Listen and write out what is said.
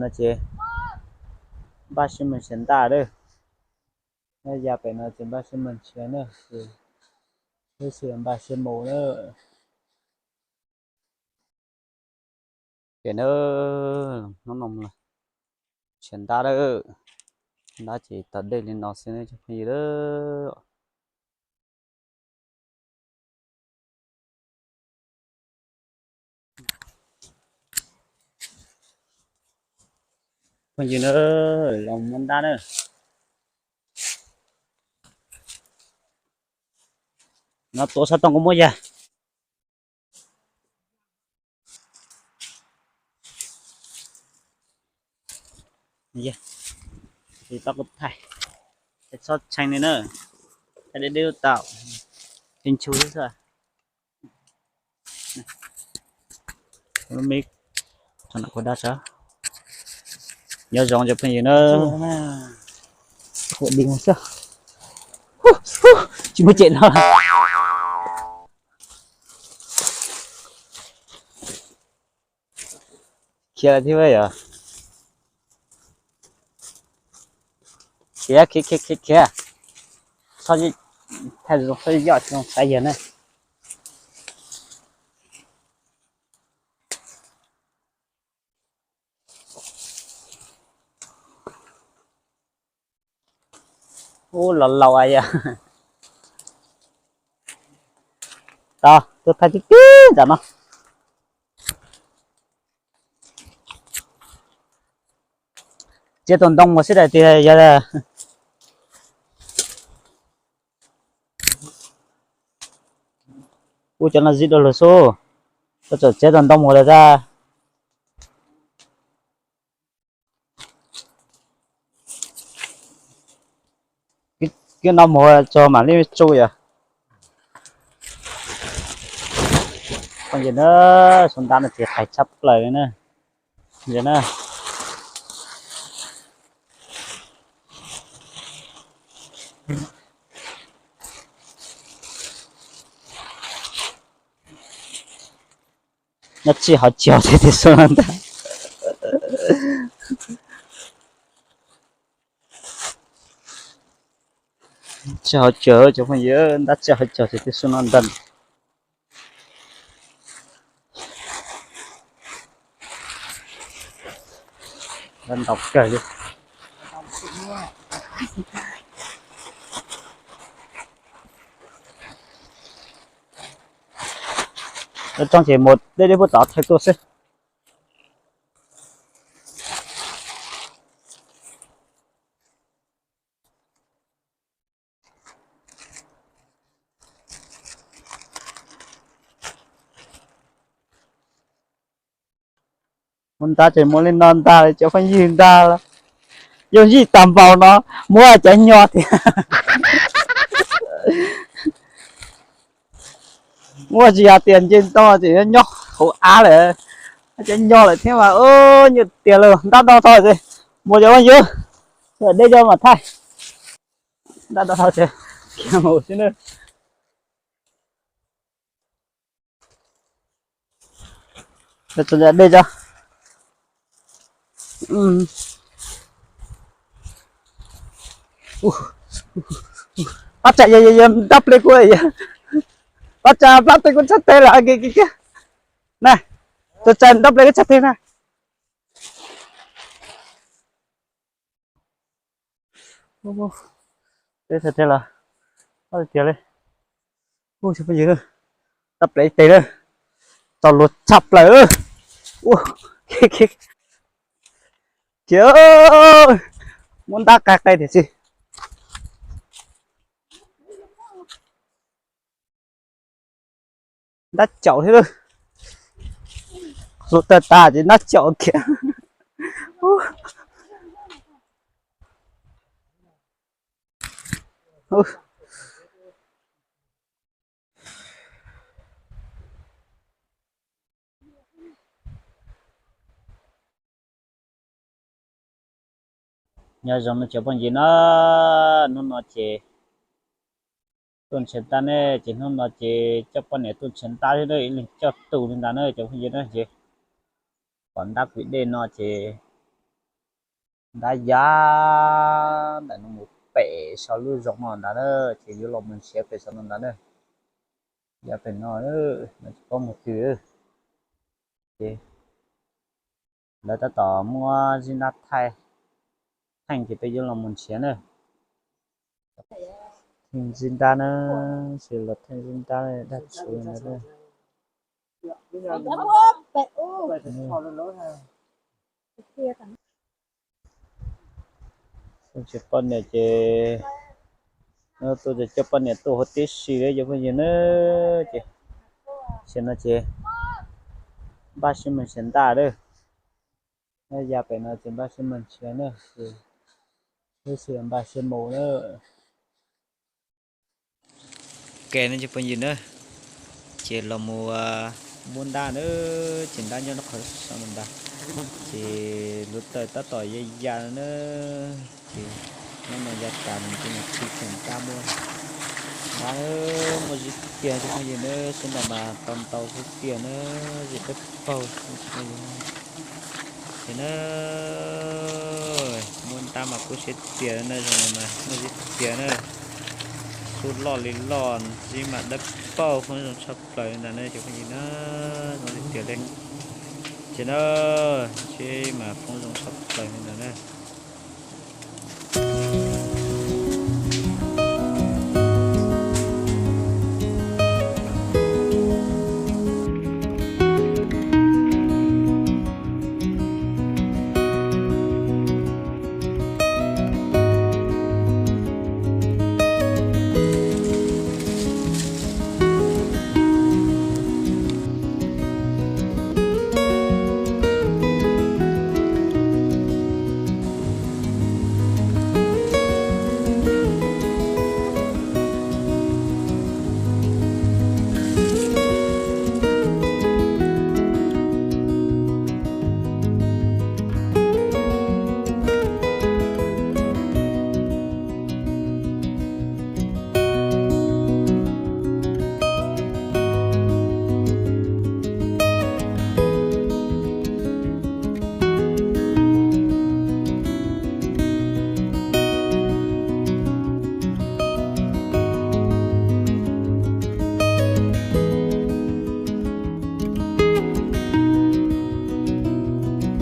No ces npaj siab mus nrhiav ntaj lawm. Nyob ya pem no ces npaj siab mus nrhiav na, tab sis npaj siab mus na. Ces na, hnub no nrhiav ntab lawm, ntab ces tau dej li no xwb cov phooj ywg lawm. Phooj ywg na, los muab ntab na. No tuav xov tooj kuv muab yag. Tau kuv thaij, txhob tshee li na, thaij deb deb tau, tshee tshua xwb. Lub me, kuv dab sab, nyob zoo cov phooj ywg na. Kuv di xwb, tsis muaj cem no. Khiav thiab yog, khiav khiav khiav khiav, thaij zoo txhob yoj tsis zoo saib yawg na. Ub, los laus yog, tau tuaj thaij tib tib ntawm no. Txiav tus ntoo mus xwb daim tias yog. Ub, cov no zib dua lug xwb, koj txawm txiav tus ntoo mus lawm tag. Kiag no mus tso mam li tsu yom. Phooj ywg na, su ntab no ces qais tshaj plaws li na. Nyob tsis hauv caug tias su no ntag. Tsis hauv caug cov phooj ywg, ntab tsis hauv caug tias su no ntag. Ntaus kawg li. Lawv tsoo ces mus deb deb puag tod thaij tuaj xwb. Muab ntab ces muab li no ntag, cov phooj ywg, ntag los yooj yim tag npaum no, muab cov nyo thiab. Muab tsis yog tias nce ntoo ces nyob hauv av lawm, cov nyo lawm thiab mas nyuaj tiag li. Ntab do tho ces mus cov phooj ywg, deb cov mam thaij. Ntab do tho ces khiav mus xwb na. Dej tso. Pab tsa, yog ntab ple kuv, pab tsa, pab ple kuv txhais tes lawm. Na, tus tsa ntab ple kuv txhais tes na. Txhais tes los tiag li. Ub, cov phooj ywg, ntab ple tes lawm, txaus luag tshaj plaws. Ub, khiav, muab ntab qai qai tiam sis ntab caum thiab lawm. Hlus tawg tas ces ntab caum khiav. Nyob zoo no cov phooj ywg na, hnub no ces tuaj nrhiav ntab ne, ces hnub no ces coj poj niam tuaj nrhiav ntab thiab, ib leeg coj tus li ntawd na cov phooj ywg na. Ces pom ntab kwv dej no ces ntab ya ntawm no mus pem saum lub zoov no ntag na, ces yuav los mus nrhiav pem saum no ntag na. Ya pem no, tsis paub mus twg. Ces lawv tab tom muab zib ntab thaij, thaij ces peb yuav los mus nrhiav na. Theej zib ntab na, ces los theej zib ntab dab tsi na. Tsis poj niam ces, no tuaj coj poj niam tuaj huv tib si li cov phooj ywg na. Ces, ces no ces npaj siab mus nrhiav ntab lawm. Ya pem no ces npaj siab mus nrhiav na, ces lub sij hawm npaj siab mus na. Ke no cov phooj ywg na, ces los mus muab ntab na, ces ntab nyob rau qhov saum no ntag. Ces lub taw tab tom ya ya no na, ces nyob no ya tas ces mus khi cov ntab muab. Ntab muaj zib tiag cov phooj ywg na, sib ntaus mas tau ntau xwb tiag na, zib dawb paug. Ces na, muab ntab mas kub siab tiag na, zoo no mas muaj zib tiag na. Xub loj li loj, zib mas dawb paug, foob zoo tshaj plaws li ntawd na cov phooj ywg na, zoo li tiag li. Ces na, zib mas foob zoo tshaj plaws li ntawd na.